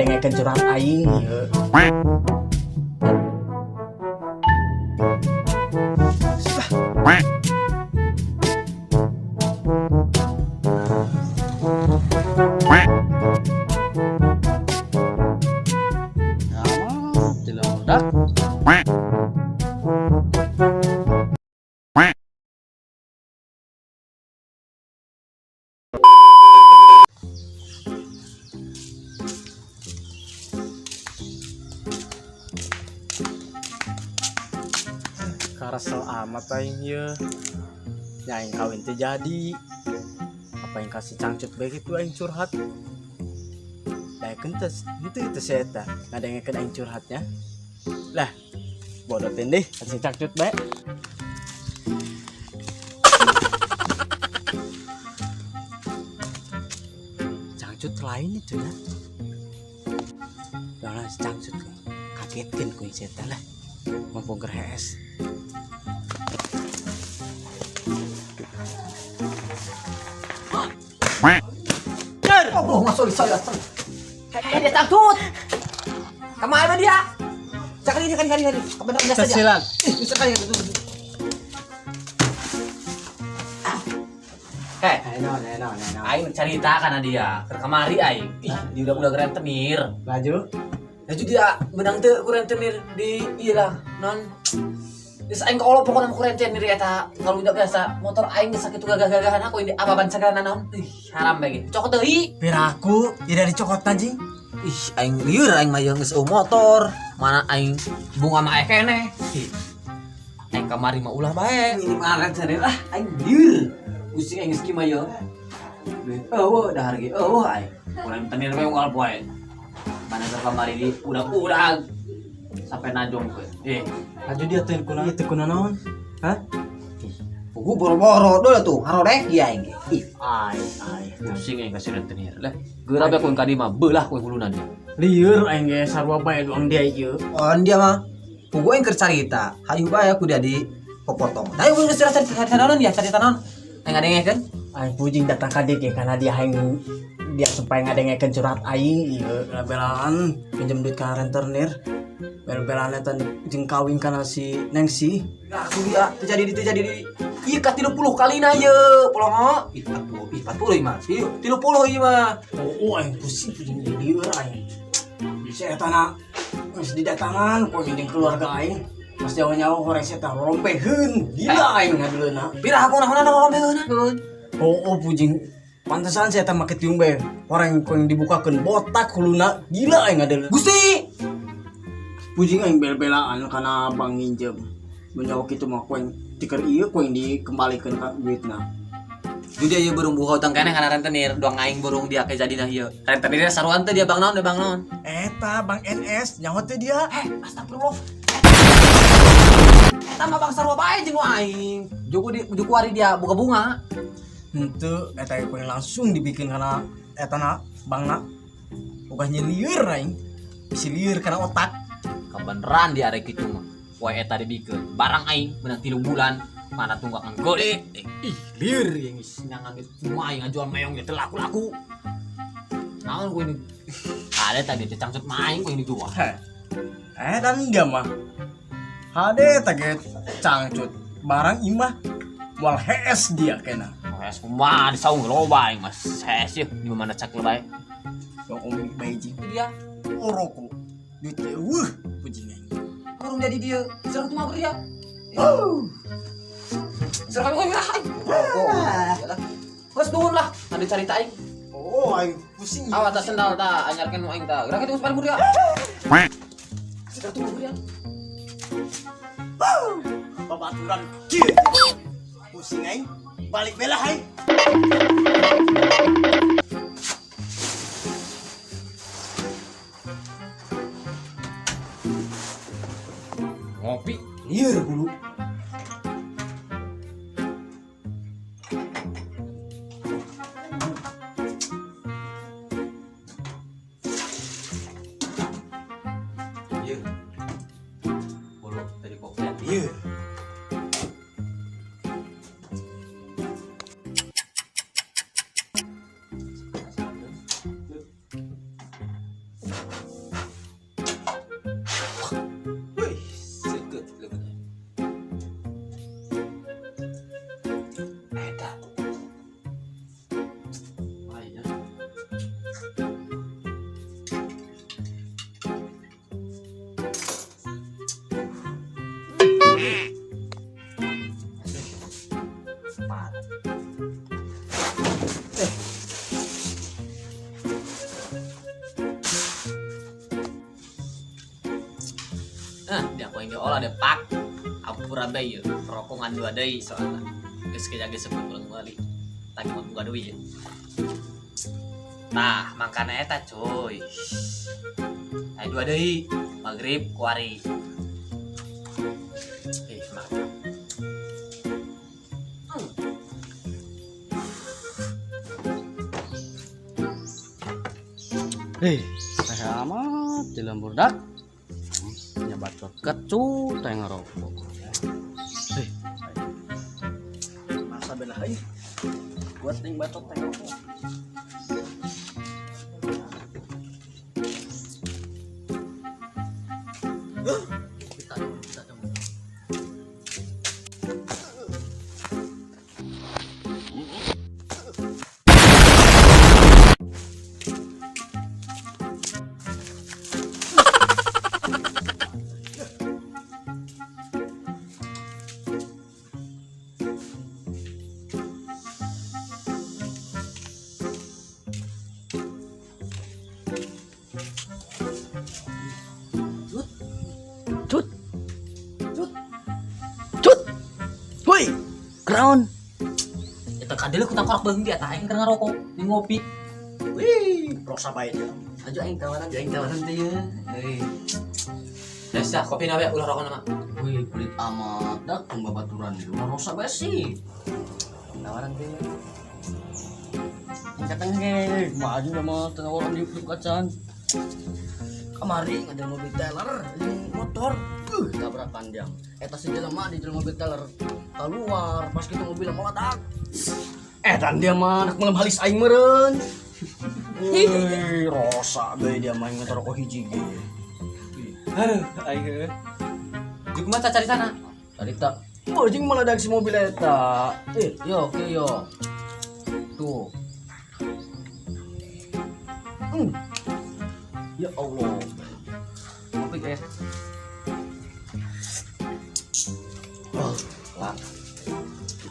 Ngadengekeun curhat aing ieu. Tidak. Karesel amat aing ieu. Nya aing kawin teu jadi. Apa yang kasih cangcut bae kitu aing curhat. Daekeun teh henteu teh si eta ngadengekeun aing curhatnya. Lah, bodoh teh deh, kasih cangcut bae. Cangcut lain itu ya. Lah si cangcut kagetkeun ku si eta lah. Mumpung keur hees. Oh, masuk saya. Eh, dia takut. Kemana dia? Cakap ini kan kali kali. Kebenaran biasa dia. Sesilan. Ih, bisa kali itu. Eh, Ayo, ayo, ayo. Aing cerita karena dia ke kamari aing. Ih, dia udah rentenir. Laju. Laju dia menang teu ku rentenir di ieu lah, non. Geus aing kaolo pokona ku rentenir eta. Kalau udah biasa motor aing geus sakitu gagah-gagahan aku ini apa ban sagala naon. Ih, haram bae ge. Cokot deui. Piraku tidak dicokot anjing. Ih, aing lieur aing mah geus eueuh motor. Mana aing bunga mah aya keneh. Ih. Aing kamari mah ulah bae. Ini mah rentenir ah, aing lieur. Pusing aing geus kieu mah ye. Duit eueuh dahar ge eueuh aing. Ku rentenir we unggal poe. Mana keur kamari di udah-udah sampai najong gue. Eh, Laju dia tuh kuna itu kuna naon? Hah? Pugu boro-boro dulu tuh, harodek dia aing. Ih, Ai, ai. Pusing aing kasih rentenir lah. Geura bae ku kadi mah beulah ku huluna dia. Lieur aing ge sarua bae doang dia ieu. On dia mah. Pugu aing keur carita, hayu bae aku dia di popotong. Tapi gue geus cerita naon dia, cerita naon? Aing ngadengekeun. Aing pujing datang ka dieu ge karena dia aing dia supaya ngadengekeun curhat aing ieu belaan pinjem duit ka rentenir. Bel-belaan eta jeung kawin kana si Nengsi. Aku dia terjadi di terjadi di. Ieu ka 30 kalina ye, polongo. Ih 40, ih 40 ieu mah. Ieu 30 ieu mah. Oh, aing pusing pujing lieur aing. Si eta na geus didatangan ku jeung keluarga aing. Pas nyawa-nyawa horeng si eta rompeheun. Gila aing ngaduleuna. Pira aku naon naon rompeheun. Oh, pujing pantesan si eta make tiung bae. Horeng ku yang dibukakeun botak huluna. Gila aing ngaduleuna. Gusti. Pujing aing bel-belaan kana bang nginjem. Menyawa kitu mah ku aing tiker ieu ku aing dikembalikeun ka duitna. Jadi dia ieu burung buka utang keneh kana rentenir, doang aing burung dia kayak jadi nah ieu. Rentenirnya saruan teh dia bang naon, dia bang naon. Eta Bang NS nyaho teh dia. Eh, astagfirullah. Eta mah bang sarua bae jeung aing. Juku di juku hari dia buka bunga. Henteu eta ku aing langsung dibikin kana eta na bangna. Bukan nyelieur aing. Bisi lieur kana otak. Kebeneran dia arek kitu mah. Poe eta dibikeun. Barang aing menang 3 bulan. Mana tunggakan gede. Ih, lieur yang geus nyangan geus cuma aing ngajual meong ge teu laku-laku. Naon ku ini? Ada tadi teh cangcut mah aing ku ini dijual. Heh. Dan dia mah. Hade eta ge cangcut. Barang imah moal hees dia kena. Hees kumaha di saung loba aing mah. Hees yeuh di mana cakil bae. Rokok bae jeung. Itu dia. Oh, rokok. Duit teh eueuh pujing aing. Burung jadi dia. Serang tuh mah dia. Serang kami lah. Rokok. Yalah. Geus nuhun lah, ada carita aing. Oh, aing pusing. Awas tas sendal ta, anyarkeun nu aing ta. Gerak itu geus paling dia. Serang tuh mah dia. Babaturan kieu. Pusing aing. Balik belah aing. Ngopi Lieur hulu. Ieu. Hulu tadi kopi. Ieu. Empat. Ah, dia aku yang diolah deh pak. Ampura bae ieu, rokok ngan dua deui soalna. Geus geus geus sebut pulang balik. Tadi mau buka duit ya. Nah, makana eta cuy. Aya dua deui, maghrib kuari. Eh, mantap. Hei, teh amat di lembur dak. Nya bacot kecu teh ngerokok. Hei. Masa belah euy. Buat ting bacot teh ngerokok. Cut. Cut. Cut. Woi, ground. Eta kadele ku tangkorak beung dia tah aing keur ngarokok, jeung ngopi. Wih, rosa bae dia. Aja aing tawaran teh ye. Euy. Biasa kopi na we ulah rokok nama. Wih, pelit amat dak pembabaturan di rumah rosa bae sih. Tawaran teh. Katanya ge, maju sama tawaran di YouTube kacan. Kamari ngajak mobil teller, jeung motor, tabrakan jam. Eta si jelema di dalam mobil teller keluar pas gitu mobil meledak. Eh, dan dia mah anak malam halis aing meureun. Wih, rosa bae dia main ngetor rokok hiji ge. Aduh, aing heuh. Jeung kumaha cari sana? Tadi tak Oh, jeung meledak si mobil eta. Eh, yo, oke yo. Tuh. Hmm. Ya Allah. Kopi guys. Oh, Lah.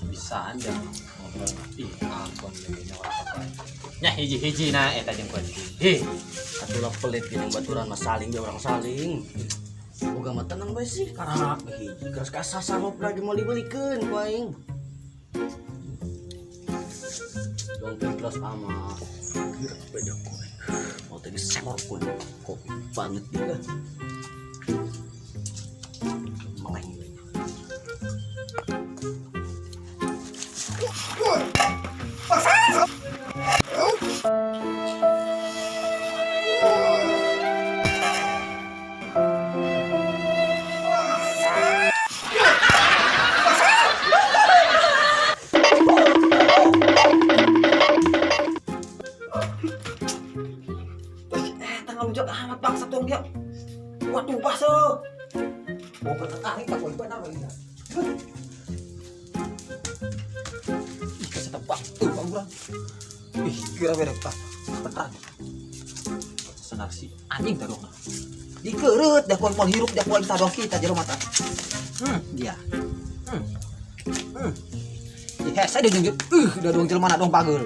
Bisaan dia ngobrol. Ih, ampun leunya orang apa. Nya hiji-hiji na eta jeung kunci. Hi. atulah pelit gini baturan mah saling dia orang saling. Boga mah tenang bae sih, karak hiji keras kasasar mau lagi mau dibelikeun ku aing. Dong kelas amat. Kira beda ku aing. Mau tadi semor ku aing. Kopi banget dia. Meleng. Eh, tanggal lujak amat bangsa tuh dia. Waduh, baso. Mau bertarik tak boleh benar lagi. Ih, kesetebak tuh bang urang. Ih, kira beda tak. Beneran. Senar si anjing tadi dong. Dikereut dah kual hirup dah kual sadong kita jero mata. Dia. Hmm. Hmm. Ih, hese dia jeung udah dong jelema na dong pagel.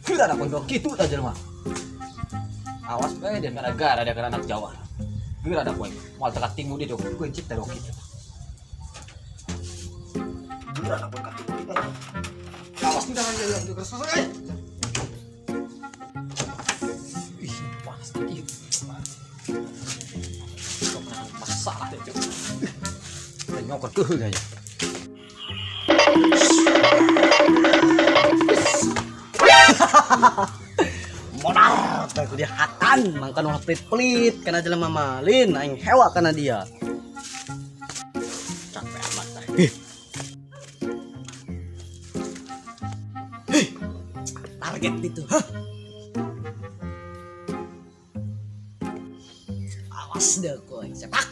Kira ada kual dong kitu dah jelema. Awas bae dia gara-gara dia kena anak Jawa. Geura ada kowe. Moal teka tingu dia dong. Kuncit dah dong kitu. Kira ada kual katimu dia. Awas nih jangan jangan jangan selesai. Ih, panas tadi. Kok pernah masalah deh, Cuk. Udah nyokot keuheul aja. Modar teh dia hatan mangkan ulah pelit-pelit kana jelema malin aing hewa kana dia. Capek amat teh. Ih. Hih. Target itu, hah. Awas deh kowe sepak.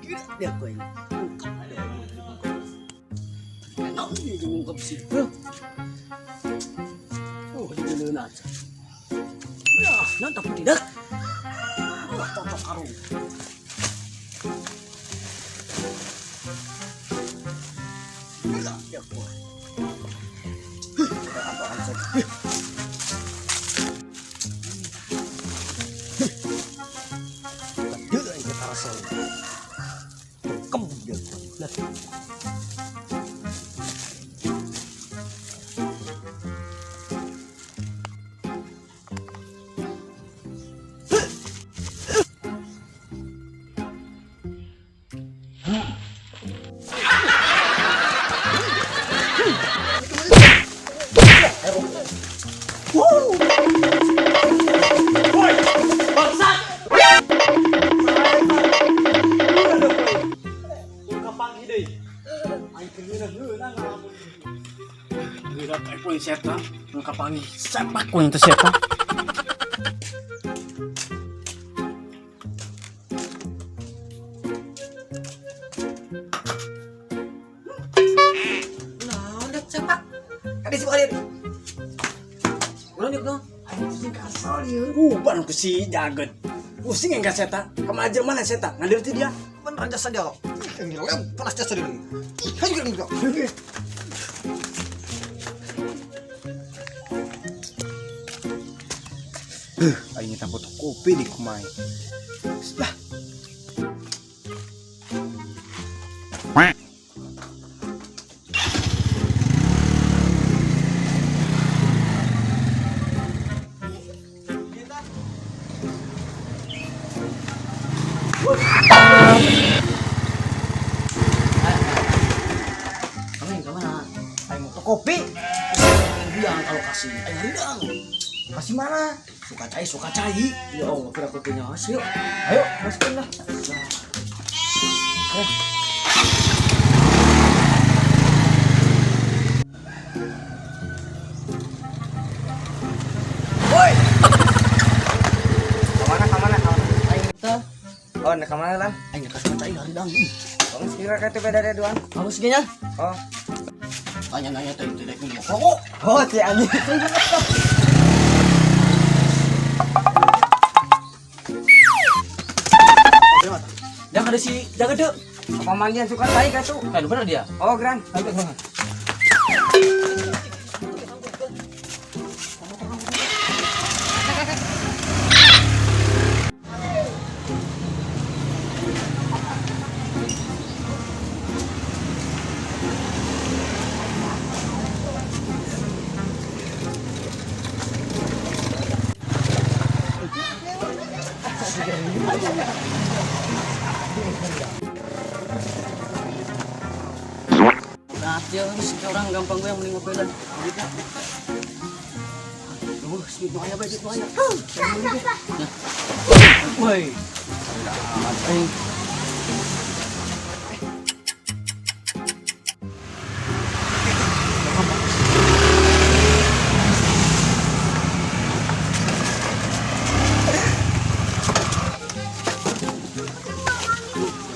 Gila dia kowe. Ungkap dia. Enak dia jeung ungkap sih. Hah. Oh, Leuna aja. Ya, nantap tidak. Wah, cocok karung. Ya, gua. Apaan saja. Dia yang kita rasa. Kem dia. Lah. Sepak ku yang siapa? Nah, udah sepak. Kadi si Badir. Udah nih, dong. Uban ku si jaget. Pusing yang kaseta. Kemajer mana seta? Ngalir ti dia. Beneran jasa dia. Yang gila, panas jasa dia. Ih, ayo gila. Aing tak fotokopi di kumai. Lah. Kami kemana? Aing fotokopi. Aing kalau kasih, aing rendang. Kasih mana? Suka cai, suka cai. Ya Allah, kira kopinya hasil. Ayo, masukin lah. Woi. Kemana, kemana, kemana? Aing kita, Oh, nah kemana lah? aing ke suka cai rendang. Kamu sekira kayak itu beda dari duaan. Kamu segini? Oh, Tanya-nanya tadi tidak minum rokok. oh, si anjing. Jangan ada si jaga dek. Apa mandian suka tai kayak tuh? Eh, bener dia. Oh, Gran. Ayo, ayo, ayo. Nah, dia harus orang gampang gue yang mending ngopelan. Gitu. Duh, speed nu aya bae, speed nu aya. Woi. Aing.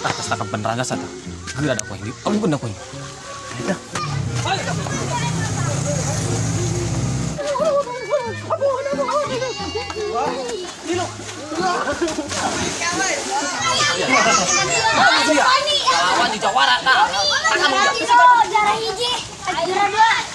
Tah, tas takap beneran jasa tah. Gila ada koin. Ampun dah koin. Lawan di Jawara tah. Juara hiji, juara dua.